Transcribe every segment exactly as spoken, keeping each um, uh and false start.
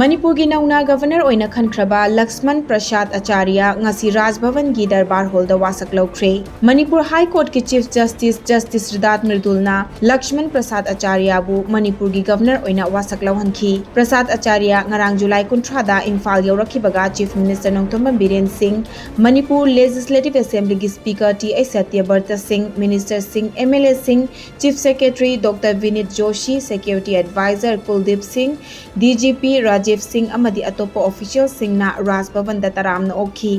ꯃꯅꯤꯄꯨꯔꯒꯤ ꯅꯧꯅ ꯒꯚꯔꯅꯔ ꯑꯣꯏꯅ ꯈꯟꯈ꯭ꯔꯕ ꯂꯛꯁꯃꯟ ꯄ꯭ꯔꯁꯥꯗ ꯑꯆꯥꯔꯌ ꯉꯁꯤ ꯔꯥꯖ ꯚꯕꯟꯒꯤ ꯗꯔꯕꯥꯔ ꯍꯣꯜꯗ ꯋꯥꯁꯛ ꯂꯧꯈ꯭ꯔꯦ꯫ ꯃꯅꯤꯄꯨꯔ ꯍꯥꯏ ꯀꯣꯔꯠꯀꯤ ꯆꯤꯐ ꯖꯁꯇꯤꯁ ꯖꯁꯇꯤꯁ ꯔꯤꯗꯥꯠ ꯃ꯭ꯔꯗꯨꯜꯅ ꯂꯛꯁꯃꯟ ꯄ꯭ꯔꯁꯥꯗ ꯑꯆꯥꯔꯌꯕꯨ ꯃꯅꯤꯄꯨꯔꯒꯤ ꯒꯚꯔꯅꯔ ꯑꯣꯏꯅ ꯋꯥꯁꯛ ꯂꯧꯍꯟꯈꯤ꯫ ꯄ꯭ꯔꯁꯥꯗ ꯑꯆꯥꯔꯌ ꯉꯔꯥꯡ ꯖꯨꯂꯥꯏ ꯀꯨꯟꯊ꯭ꯔꯥꯗ ꯏꯝꯐꯥꯜ ꯌꯧꯔꯛꯈꯤꯕꯒ chief minister Nongthombam Biren Singh, Manipur legislative ꯑꯦꯁꯦꯝꯕ꯭ꯂꯤꯒꯤ speaker T H Satyabrata Singh, ꯃꯤꯅꯤꯁꯇꯔꯁꯤꯡ, ꯑꯦꯝ ꯑꯦꯜ ꯑꯦꯁꯤꯡ, chief secretary doctor Vineet Joshi, security adviser Kuldeep Singh, D G P Rajiv ꯁꯤꯡ ꯑꯃꯗꯤ ꯑꯇꯣꯞꯄ ꯑꯣꯐꯤꯁꯤꯌꯦꯜꯁꯤꯡꯅ ꯔꯥꯖ ꯚꯕꯟꯗ ꯇꯔꯥꯝꯅ ꯑꯣꯛꯈꯤ꯫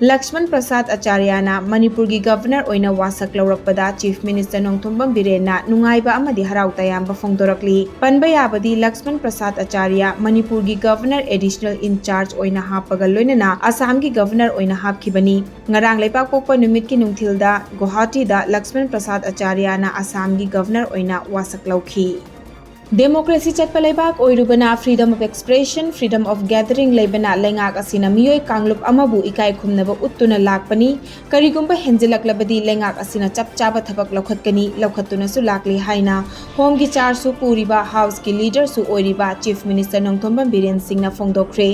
ꯂꯛꯁꯃꯟ ꯄ꯭ꯔꯁꯥꯗ ꯑꯆꯥꯔꯌꯅ ꯃꯅꯤꯄꯨꯔꯒꯤ ꯒꯚꯔꯅꯔ ꯑꯣꯏꯅ ꯋꯥꯁꯛ ꯂꯧꯔꯛꯄꯗ ꯆꯤꯐ ꯃꯤꯅꯤꯁꯇꯔ ꯅꯣꯡꯊꯣꯝꯕꯝ ꯕꯤꯔꯦꯟꯅ ꯅꯨꯡꯉꯥꯏꯕ ꯑꯃꯗꯤ ꯍꯔꯥꯎ ꯇꯌꯥꯝꯕ ꯐꯣꯡꯗꯣꯔꯛꯂꯤ꯫ ꯄꯟꯕ ꯌꯥꯕꯗꯤ ꯂꯛꯁꯃꯟ ꯄ꯭ꯔꯁꯥꯗ ꯑꯆꯥꯔꯌ ꯃꯅꯤꯄꯨꯔꯒꯤ ꯒꯚꯔꯅꯔ ꯑꯦꯗꯤꯁꯅꯦꯜ ꯏꯟꯆꯥꯔꯖ ꯑꯣꯏꯅ ꯍꯥꯞꯄꯒ ꯂꯣꯏꯅꯅ ꯑꯁꯥꯝꯒꯤ ꯒꯚꯔꯅꯔ ꯑꯣꯏꯅ ꯍꯥꯞꯈꯤꯕꯅꯤ꯫ ꯉꯔꯥꯡ ꯂꯩꯄꯥꯛꯄꯣꯛꯄ ꯅꯨꯃꯤꯠꯀꯤ ꯅꯨꯡꯊꯤꯜꯗ ꯒꯨꯋꯥꯍꯥꯇꯤꯗ ꯂꯛꯁꯃꯟ ꯄ꯭ꯔꯁꯥꯗ ꯑꯆꯥꯔꯌꯅ ꯑꯁꯥꯝꯒꯤ ꯒꯚꯔꯅꯔ ꯑꯣꯏꯅ ꯋꯥꯁꯛ ꯂꯧꯈꯤ꯫ ꯗꯦꯃꯣꯀ꯭ꯔꯦꯁꯤ ꯆꯠꯄ ꯂꯩꯕꯥꯛ ꯑꯣꯏꯔꯨꯕꯅ freedom of expression, freedom of gathering ꯂꯩꯕꯅ ꯂꯩꯉꯥꯛ ꯑꯁꯤꯅ ꯃꯤꯑꯣꯏ ꯀꯥꯡꯂꯨꯞ ꯑꯃꯕꯨ ꯏꯀꯥꯏ ꯈꯨꯝꯅꯕ ꯎꯠꯇꯨꯅ ꯂꯥꯛꯄꯅꯤ꯫ ꯀꯔꯤꯒꯨꯝꯕ ꯍꯦꯟꯖꯤꯜꯂꯛꯂꯕꯗꯤ ꯂꯩꯉꯥꯛ ꯑꯁꯤꯅ ꯆꯞ ꯆꯥꯕ ꯊꯕꯛ ꯂꯧꯈꯠꯀꯅꯤ, ꯂꯧꯈꯠꯇꯨꯅꯁꯨ ꯂꯥꯛꯂꯤ ꯍꯥꯏꯅ ꯍꯣꯝꯒꯤ ꯆꯥꯔꯖꯁꯨ ꯄꯨꯔꯤꯕ, ꯍꯥꯎꯁꯀꯤ ꯂꯤꯗꯔꯁꯨ ꯑꯣꯏꯔꯤꯕ ꯆꯤꯐ ꯃꯤꯅꯤꯁꯇꯔ ꯅꯣꯡꯊꯣꯝꯕꯝ ꯕꯤꯔꯦꯟ ꯁꯤꯡꯅ ꯐꯣꯡꯗꯣꯛꯈ꯭ꯔꯦ꯫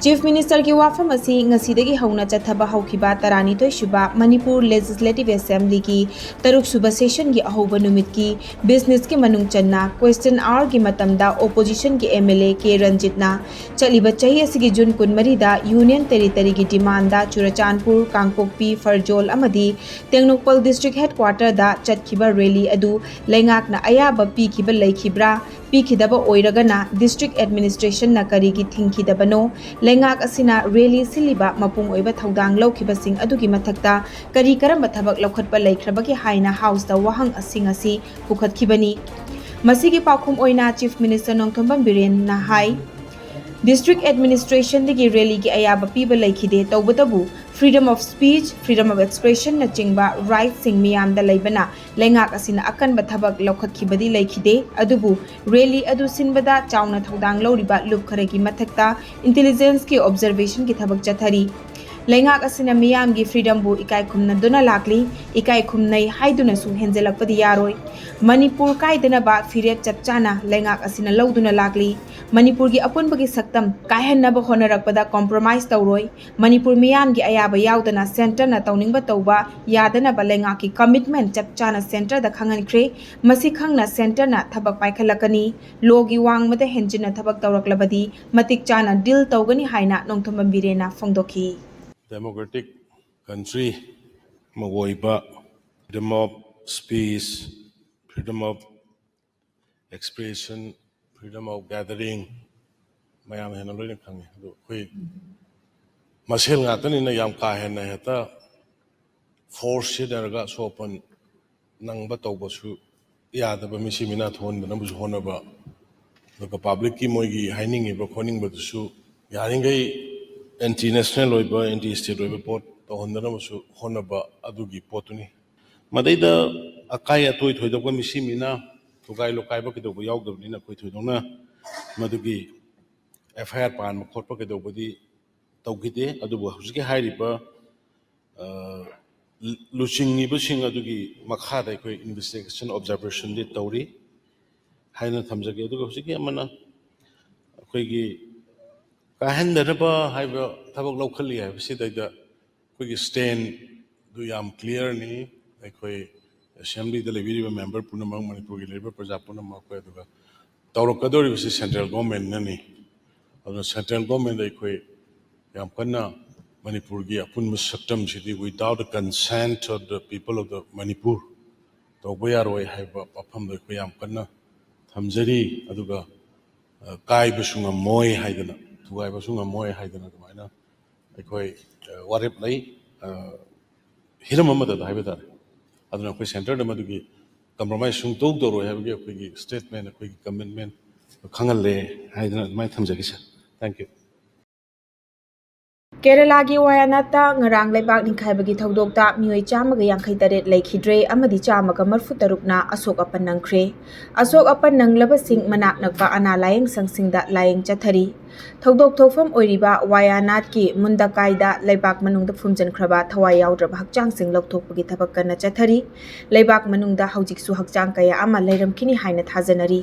ꯆꯤꯐ ꯃꯤꯅꯤꯁꯇꯔꯒꯤ ꯋꯥꯐꯝ ꯑꯁꯤ ꯉꯁꯤꯗꯒꯤ ꯍꯧꯅ ꯆꯠꯊꯕ ꯍꯧꯈꯤꯕ ꯇꯔꯥꯅꯤꯊꯣꯏ ꯁꯨꯕ ꯃꯅꯤꯄꯨꯔ ꯂꯦꯖꯤꯁꯂꯦꯇꯤꯚ ꯑꯦꯁꯦꯝꯕ꯭ꯂꯤꯒꯤ ꯇꯔꯨꯛ ꯁꯨꯕ ꯁꯦꯁꯟꯒꯤ ꯑꯍꯧꯕ ꯅꯨꯃꯤꯠꯀꯤ ꯕꯤꯖꯤꯅꯦꯁꯀꯤ ꯃꯅꯨꯡ ꯆꯟꯅ ꯀ꯭ꯋꯦꯁꯇꯟ ꯑꯋꯥꯔꯒꯤ ꯃꯇꯝꯗ ꯑꯣꯄꯣꯖꯤꯁꯟꯒꯤ ꯑꯦꯝ ꯑꯦꯜ ꯑꯦ ꯀꯦ ꯔꯟꯖꯤꯠꯅ ꯆꯠꯂꯤꯕ ꯆꯍꯤ ꯑꯁꯤꯒꯤ ꯖꯨꯟ ꯀꯨꯟꯃꯔꯤꯗ ꯌꯨꯅꯤꯌꯟ ꯇꯦꯔꯤꯇꯔꯤꯒꯤ ꯗꯤꯃꯥꯟꯗ ꯆꯨꯔꯆꯥꯟꯄꯨꯔ, ꯀꯥꯡꯄꯣꯛꯄꯤ, ꯐꯔꯖꯣꯜ ꯑꯃꯗꯤ ꯇꯦꯡꯅꯧꯄꯜ ꯗꯤꯁꯇ꯭ꯔꯤꯛ ꯍꯦꯗꯀ꯭ꯋꯥꯇꯔꯗ ꯆꯠꯈꯤꯕ ꯔꯦꯂꯤ ꯑꯗꯨ ꯂꯩꯉꯥꯛꯅ ꯑꯌꯥꯕ ꯄꯤꯈꯤꯕ ꯂꯩꯈꯤꯕ꯭ꯔꯥ? ꯄꯤꯈꯤꯗꯕ ꯑꯣꯏꯔꯒꯅ ꯗꯤꯁꯇ꯭ꯔꯤꯛ ꯑꯦꯗꯃꯤꯅꯤꯁꯇ꯭ꯔꯦꯁꯟꯅ ꯀꯔꯤꯒꯤ ꯊꯤꯡꯈꯤꯗꯕꯅꯣ? ꯂꯩꯉꯥꯛ ꯑꯁꯤꯅ ꯔꯦꯂꯤ ꯁꯤꯜꯂꯤꯕ ꯃꯄꯨꯡ ꯑꯣꯏꯕ ꯊꯧꯗꯥꯡ ꯂꯧꯈꯤꯕꯁꯤꯡ ꯑꯗꯨꯒꯤ ꯃꯊꯛꯇ ꯀꯔꯤ ꯀꯔꯝꯕ ꯊꯕꯛ ꯂꯧꯈꯠꯄ ꯂꯩꯈ꯭ꯔꯕꯒꯦ ꯍꯥꯏꯅ ꯍꯥꯎꯁꯇ ꯋꯥꯍꯪꯁꯤꯡ ꯑꯁꯤ ꯄꯨꯈꯠꯈꯤꯕꯅꯤ꯫ ꯃꯁꯤꯒꯤ ꯄꯥꯎꯈꯨꯝ ꯑꯣꯏꯅ ꯆꯤꯐ ꯃꯤꯅꯤꯁꯇꯔ ꯅꯣꯡꯊꯣꯝꯕꯝ ꯕꯤꯔꯦꯟꯅ ꯍꯥꯏ, ꯗꯤꯁꯇ꯭ꯔꯤꯛ ꯑꯦꯗꯃꯤꯅꯤꯁꯇ꯭ꯔꯦꯁꯟꯗꯒꯤ ꯔꯦꯂꯤꯒꯤ ꯑꯌꯥꯕ ꯄꯤꯕ ꯂꯩꯈꯤꯗꯦ, ꯇꯧꯕꯇꯕꯨ freedom of speech, freedom of expressionꯅꯆꯤꯡꯕ ꯔꯥꯏꯠꯁꯤꯡ ꯃꯤꯌꯥꯝꯗ ꯂꯩꯕꯅ ꯂꯩꯉꯥꯛ ꯑꯁꯤꯅ ꯑꯀꯟꯕ ꯊꯕꯛ ꯂꯧꯈꯠꯈꯤꯕꯗꯤ ꯂꯩꯈꯤꯗꯦ꯫ ꯑꯗꯨꯕꯨ ꯔꯦꯂꯤ ꯑꯗꯨ ꯁꯤꯟꯕꯗ ꯆꯥꯎꯅ ꯊꯧꯗꯥꯡ ꯂꯧꯔꯤꯕ ꯂꯨꯞ ꯈꯔꯒꯤ ꯃꯊꯛꯇ ꯏꯟꯇꯦꯂꯤꯖꯦꯟꯁꯀꯤ ꯑꯣꯕꯖꯔꯕꯦꯁꯟꯒꯤ ꯊꯕꯛ ꯆꯠꯊꯔꯤ꯫ ꯂꯩꯉꯥꯛ ꯑꯁꯤꯅ ꯃꯤꯌꯥꯝꯒꯤ ꯐ꯭ꯔꯤꯗꯝꯕꯨ ꯏꯀꯥꯏ ꯈꯨꯝꯅꯗꯨꯅ ꯂꯥꯛꯂꯤ꯫ ꯏꯀꯥꯏ ꯈꯨꯝꯅꯩ ꯍꯥꯏꯗꯨꯅꯁꯨ ꯍꯦꯟꯖꯜꯂꯛꯄꯗꯤ ꯌꯥꯔꯣꯏ꯫ ꯃꯅꯤꯄꯨꯔ ꯀꯥꯏꯗꯅꯕ ꯐꯤꯔꯦꯞ ꯆꯞ ꯆꯥꯅ ꯂꯩꯉꯥꯛ ꯑꯁꯤꯅ ꯂꯧꯗꯨꯅ ꯂꯥꯛꯂꯤ꯫ ꯃꯅꯤꯄꯨꯔꯒꯤ ꯑꯄꯨꯟꯕꯒꯤ ꯁꯛꯇꯝ ꯀꯥꯏꯍꯟꯅꯕ ꯍꯣꯠꯅꯔꯛꯄꯗ ꯀꯣꯝꯄ꯭ꯔꯣꯃꯥꯏꯁ ꯇꯧꯔꯣꯏ꯫ ꯃꯅꯤꯄꯨꯔ ꯃꯤꯌꯥꯝꯒꯤ ꯑꯌꯥꯕ ꯌꯥꯎꯗꯅ ꯁꯦꯟꯇꯔꯅ ꯇꯧꯅꯤꯡꯕ ꯇꯧꯕ ꯌꯥꯗꯅꯕ ꯂꯩꯉꯥꯛꯀꯤ ꯀꯃꯤꯠꯃꯦꯟ ꯆꯞ ꯆꯥꯅ ꯁꯦꯟꯇꯔꯗ ꯈꯪꯍꯟꯈ꯭ꯔꯦ꯫ ꯃꯁꯤ ꯈꯪꯅ ꯁꯦꯟꯇꯔꯅ ꯊꯕꯛ ꯄꯥꯏꯈꯠꯂꯛꯀꯅꯤ꯫ ꯂꯣꯒꯤ ꯋꯥꯡꯃꯗ ꯍꯦꯟꯖꯤꯟꯅ ꯊꯕꯛ ꯇꯧꯔꯛꯂꯕꯗꯤ ꯃꯇꯤꯛ ꯆꯥꯅ ꯗꯤꯜ ꯇꯧꯒꯅꯤ ꯍꯥꯏꯅ ꯅꯣꯡꯊꯣꯝꯕꯝ ꯕꯤꯔꯦꯟꯅ ꯐꯣꯡꯗꯣꯛꯈꯤ꯫ Democratic country ꯑꯃ ꯑꯣꯏꯕ, freedom of speech, freedom of expression, freedom of gathering, ꯃꯌꯥꯝ ꯍꯦꯟꯅ ꯂꯣꯏꯅ ꯈꯪꯉꯤ꯫ ꯑꯗꯨ ꯑꯩꯈꯣꯏ ꯃꯁꯦꯜ ꯉꯥꯛꯇꯅꯤꯅ ꯌꯥꯝ ꯀꯥ ꯍꯦꯟꯅ ꯍꯦꯛꯇ ꯐꯣꯔꯁ ꯁꯤꯖꯤꯟꯅꯔꯒ ꯑꯁꯣꯛ ꯑꯄꯟ ꯅꯪꯕ ꯇꯧꯕꯁꯨ ꯌꯥꯗꯕ, ꯃꯤꯁꯤ ꯃꯤꯅꯥ ꯊꯣꯛꯍꯟꯗꯅꯕꯁꯨ ꯍꯣꯠꯅꯕ, ꯑꯗꯨꯒ ꯄꯕ꯭ꯂꯤꯛꯀꯤ ꯃꯣꯏꯒꯤ ꯍꯥꯏꯅꯤꯡꯉꯤꯕ ꯈꯣꯠꯅꯤꯡꯕꯗꯨꯁꯨ ꯌꯥꯔꯤꯈꯩ ꯑꯦꯟꯇꯤ ꯅꯦꯁꯅꯦꯜ ꯑꯣꯏꯕ, ꯑꯦꯟꯇꯤ ꯁ꯭ꯇꯦꯠ ꯑꯣꯏꯕ ꯄꯣꯠ ꯇꯧꯍꯟꯗꯅꯕꯁꯨ ꯍꯣꯠꯅꯕ, ꯑꯗꯨꯒꯤ ꯄꯣꯠꯇꯨꯅꯤ꯫ ꯃꯗꯩꯗ ꯑꯀꯥꯏ ꯑꯇꯣꯏ ꯊꯣꯏꯗꯣꯛꯄ ꯃꯤꯁꯤ ꯃꯤꯅꯥ ꯊꯨꯒꯥꯏ ꯂꯨꯀꯥꯏꯕ ꯀꯩꯗꯧꯕ ꯌꯥꯎꯗꯕꯅꯤꯅ ꯑꯩꯈꯣꯏ ꯊꯣꯏꯗꯣꯛꯅ ꯃꯗꯨꯒꯤ ꯑꯦꯐ ꯑꯥꯏ ꯑꯥꯔ ꯄꯥꯟꯕ ꯈꯣꯠꯄ ꯀꯩꯗꯧꯕꯗꯤ ꯇꯧꯈꯤꯗꯦ꯫ ꯑꯗꯨꯕꯨ ꯍꯧꯖꯤꯛꯀꯤ ꯍꯥꯏꯔꯤꯕ, ꯑ, ꯂꯨꯆꯤꯡꯉꯤꯕꯁꯤꯡ ꯑꯗꯨꯒꯤ ꯃꯈꯥꯗ ꯑꯩꯈꯣꯏ ꯏꯟꯚꯦꯁꯇꯤꯒꯦꯁꯟ ꯑꯣꯕꯖꯥꯔꯕꯦꯁꯟꯗꯤ ꯇꯧꯔꯤ ꯍꯥꯏꯅ ꯊꯝꯖꯒꯦ꯫ ꯑꯗꯨꯒ ꯍꯧꯖꯤꯛꯀꯤ ꯑꯃꯅ ꯑꯩꯈꯣꯏꯒꯤ ꯀꯥꯏꯍꯟꯗꯅꯕ ꯍꯥꯏꯕ ꯊꯕꯛ ꯂꯧꯈꯠꯂꯤ ꯍꯥꯏꯕꯁꯤꯗꯩꯗ ꯑꯩꯈꯣꯏꯒꯤ ꯁ꯭ꯇꯦꯟꯗꯨ ꯌꯥꯝ ꯀ꯭ꯂꯤꯌꯥꯔꯅꯤ꯫ ꯑꯩꯈꯣꯏ ꯑꯦꯁꯦꯝꯕ꯭ꯂꯤꯗ ꯂꯩꯕꯤꯔꯤꯕ ꯃꯦꯝꯕꯔ ꯄꯨꯝꯅꯃꯛ, ꯃꯅꯤꯄꯨꯔꯒꯤ ꯂꯩꯔꯤꯕ ꯄ꯭ꯔꯖꯥ ꯄꯨꯝꯅꯃꯛ, ꯑꯩꯈꯣꯏ ꯑꯗꯨꯒ ꯇꯧꯔꯛꯀꯗꯧꯔꯤꯕꯁꯤ ꯁꯦꯟꯇ꯭ꯔꯦꯜ ꯒꯣꯔꯃꯦꯟꯅꯅꯤ꯫ ꯑꯗꯨꯅ ꯁꯦꯟꯇ꯭ꯔꯦꯜ ꯒꯣꯔꯃꯦꯟꯗ ꯑꯩꯈꯣꯏ ꯌꯥꯝ ꯀꯟꯅ ꯃꯅꯤꯄꯨꯔꯒꯤ ꯑꯄꯨꯟꯕ ꯁꯛꯇꯝꯁꯤꯗꯤ without the consent of the people of the Manipur ꯇꯧꯕ ꯌꯥꯔꯣꯏ ꯍꯥꯏꯕ ꯋꯥꯐꯝꯗꯣ ꯑꯩꯈꯣꯏ ꯌꯥꯝ ꯀꯟꯅ ꯊꯝꯖꯔꯤ꯫ ꯑꯗꯨꯒ, ꯑ, ꯀꯥꯏꯕꯁꯨ ꯉꯝꯃꯣꯏ ꯍꯥꯏꯗꯅ, ꯊꯨꯒꯥꯏꯕꯁꯨ ꯉꯝꯃꯣꯏ ꯍꯥꯏꯗꯅ ꯑꯗꯨꯃꯥꯏꯅ ꯑꯩꯈꯣꯏ, ꯑ, ꯋꯥꯔꯦꯞ ꯂꯩ, ꯑ, ꯍꯤꯔꯝ ꯑꯃꯗ ꯍꯥꯏꯕ ꯇꯥꯔꯦ꯫ ꯑꯗꯨꯅ ꯑꯩꯈꯣꯏ ꯁꯦꯟꯇꯔꯗ ꯃꯗꯨꯒꯤ ꯀꯝꯄ꯭ꯔꯣꯃꯥꯏꯁ ꯁꯨꯡꯇꯧ ꯇꯧꯔꯣꯏ ꯍꯥꯏꯕꯒꯤ ꯑꯩꯈꯣꯏꯒꯤ ꯁ꯭ꯇꯦꯠꯃꯦꯟ, ꯑꯩꯈꯣꯏꯒꯤ ꯀꯃꯤꯠꯃꯦꯟ ꯈꯪꯍꯜꯂꯦ ꯍꯥꯏꯗꯅ ꯑꯗꯨꯃꯥꯏꯅ ꯊꯝꯖꯒꯦ, ꯁꯥꯔ꯫ Thank you꯫ ꯀꯦꯔꯂꯥꯒꯤ ꯋꯥꯌꯥꯅꯥꯠꯇ ꯉꯔꯥꯡ ꯂꯩꯕꯥꯛ ꯅꯤꯡꯈꯥꯏꯕꯒꯤ ꯊꯧꯗꯣꯛꯇ ꯃꯤꯑꯣꯏ ꯆꯥꯝꯃꯒ ꯌꯥꯡꯈꯩ ꯇꯔꯦꯠ ꯂꯩꯈꯤꯗ꯭ꯔꯦ ꯑꯃꯗꯤ ꯆꯥꯝꯃꯒ ꯃꯔꯤꯐꯨ ꯇꯔꯨꯛꯅ ꯑꯁꯣꯛ ꯑꯄꯟ ꯅꯪꯈ꯭ꯔꯦ꯫ ꯑꯁꯣꯛ ꯑꯄꯟ ꯅꯪꯂꯕꯁꯤꯡ ꯃꯅꯥꯛ ꯅꯛꯄ ꯑꯅꯥ ꯂꯥꯌꯦꯡ ꯁꯪꯁꯤꯡꯗ ꯂꯥꯌꯦꯡ ꯆꯠꯊꯔꯤ꯫ ꯊꯧꯗꯣꯛ ꯊꯣꯛꯐꯝ ꯑꯣꯏꯔꯤꯕ ꯋꯥꯌꯥꯅꯥꯠꯀꯤ ꯃꯨꯟꯗꯀꯥꯏꯗ ꯂꯩꯕꯥꯛ ꯃꯅꯨꯡꯗ ꯐꯨꯝꯖꯤꯟꯈ꯭ꯔꯕ ꯊꯋꯥꯏ ꯌꯥꯎꯗ꯭ꯔꯕ ꯍꯛꯆꯥꯡꯁꯤꯡ ꯂꯧꯊꯣꯛꯄꯒꯤ ꯊꯕꯛ ꯀꯟꯅ ꯆꯠꯊꯔꯤ꯫ ꯂꯩꯕꯥꯛ ꯃꯅꯨꯡꯗ ꯍꯧꯖꯤꯛꯁꯨ ꯍꯛꯆꯥꯡ ꯀꯌꯥ ꯑꯃ ꯂꯩꯔꯝꯈꯤꯅꯤ ꯍꯥꯏꯅ ꯊꯥꯖꯅꯔꯤ꯫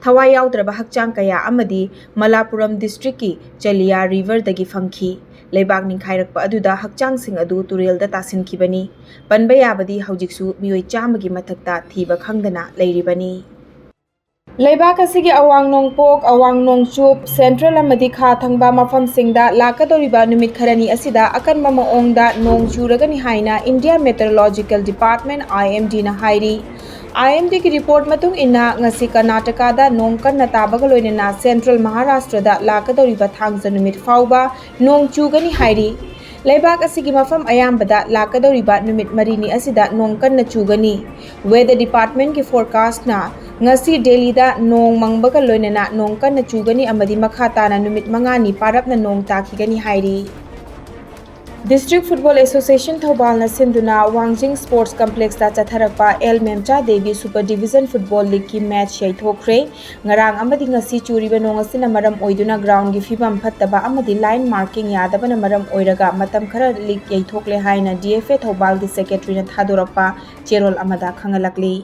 ꯊꯋꯥꯏ ꯌꯥꯎꯗ꯭ꯔꯕ ꯍꯛꯆꯥꯡ ꯀꯌꯥ ꯑꯃꯗꯤ ꯃꯂꯥꯄꯨꯔꯝ ꯗꯤꯁꯇ꯭ꯔꯤꯛꯀꯤ ꯆꯂꯤꯌꯥ ꯔꯤꯚꯔꯗꯒꯤ ꯐꯪꯈꯤ꯫ ꯂꯩꯕꯥꯛ ꯅꯤꯡꯈꯥꯏꯔꯛꯄ ꯑꯗꯨꯗ ꯍꯛꯆꯥꯡꯁꯤꯡ ꯑꯗꯨ ꯇꯨꯔꯦꯜꯗ ꯇꯥꯁꯤꯟꯈꯤꯕꯅꯤ꯫ ꯄꯟꯕ ꯌꯥꯕꯗꯤ ꯍꯧꯖꯤꯛꯁꯨ ꯃꯤꯑꯣꯏ ꯆꯥꯝꯃꯒꯤ ꯃꯊꯛꯇ ꯊꯤꯕ ꯈꯪꯗꯅ ꯂꯩꯔꯤꯕꯅꯤ꯫ ꯂꯩꯕꯥꯛ ꯑꯁꯤꯒꯤ ꯑꯋꯥꯡ ꯅꯣꯡꯄꯣꯛ, ꯑꯋꯥꯡ ꯅꯣꯡꯆꯨꯞ, ꯁꯦꯟꯇ꯭ꯔꯦꯜ ꯑꯃꯗꯤ ꯈꯥ ꯊꯪꯕ ꯃꯐꯝꯁꯤꯡꯗ ꯂꯥꯛꯀꯗꯧꯔꯤꯕ ꯅꯨꯃꯤꯠ ꯈꯔꯅꯤ ꯑꯁꯤꯗ ꯑꯀꯟꯕ ꯃꯑꯣꯡꯗ ꯅꯣꯡ ꯆꯨꯔꯒꯅꯤ ꯍꯥꯏꯅ India Meteorological Department, I M D ꯅ ꯍꯥꯏꯔꯤ꯫ I M D ꯒꯤ ꯔꯤꯄꯣꯔꯠ ꯃꯇꯨꯡ ꯏꯟꯅ ꯉꯁꯤ ꯀꯔꯅꯥꯇꯀꯥꯗ ꯅꯣꯡ ꯀꯟꯅ ꯇꯥꯕꯒ ꯂꯣꯏꯅꯅ ꯁꯦꯟꯇ꯭ꯔꯦꯜ ꯃꯍꯥꯔꯥꯁꯇ꯭ꯔꯗ ꯂꯥꯛꯀꯗꯧꯔꯤꯕ ꯊꯥꯡꯖ ꯅꯨꯃꯤꯠ ꯐꯥꯎꯕ ꯅꯣꯡ ꯆꯨꯒꯅꯤ ꯍꯥꯏꯔꯤ꯫ ꯂꯩꯕꯥꯛ ꯑꯁꯤꯒꯤ ꯃꯐꯝ ꯑꯌꯥꯝꯕꯗ ꯂꯥꯛꯀꯗꯧꯔꯤꯕ ꯅꯨꯃꯤꯠ ꯃꯔꯤꯅꯤ ꯑꯁꯤꯗ ꯅꯣꯡ ꯀꯟꯅ ꯆꯨꯒꯅꯤ꯫ Weather Department ꯀꯤ forecast ꯅ ꯉꯁꯤ ꯗꯦꯜꯂꯤꯗ ꯅꯣꯡ ꯃꯪꯕꯒ ꯂꯣꯏꯅꯅ ꯅꯣꯡ ꯀꯟꯅ ꯆꯨꯒꯅꯤ ꯑꯃꯗꯤ ꯃꯈꯥ ꯇꯥꯅ ꯅꯨꯃꯤꯠ ꯃꯉꯥꯅꯤ ꯄꯥꯔꯞꯅ ꯅꯣꯡ ꯇꯥꯈꯤꯒꯅꯤ ꯍꯥꯏꯔꯤ꯫ District Football Association ꯊꯧꯕꯥꯜꯅ ꯁꯤꯟꯗꯨꯅ ꯋꯥꯡꯖꯤꯡ Sports Complex ꯇ ꯆꯠꯊꯔꯛꯄ L Memcha Devi Super Division Football League ꯀꯤ match ꯌꯩꯊꯣꯛꯈ꯭ꯔꯦ꯫ ꯉꯔꯥꯡ ꯑꯃꯗꯤ ꯉꯁꯤ ꯆꯨꯔꯤꯕ ꯅꯣꯡ ꯑꯁꯤꯅ ꯃꯔꯝ ꯑꯣꯏꯗꯨꯅ ground ꯒꯤ ꯐꯤꯕꯝ ꯐꯠꯇꯕ ꯑꯃꯗꯤ line marking ꯌꯥꯗꯕꯅ ꯃꯔꯝ ꯑꯣꯏꯔꯒ ꯃꯇꯝ ꯈꯔ league ꯌꯩꯊꯣꯛꯂꯦ ꯍꯥꯏꯅ D F A ꯊꯧꯕꯥꯜꯒꯤ secretary ꯅ ꯊꯥꯗꯣꯔꯛꯄ ꯆꯦꯔꯣꯜ ꯑꯃꯗ ꯈꯪꯍꯜꯂꯛꯂꯤ꯫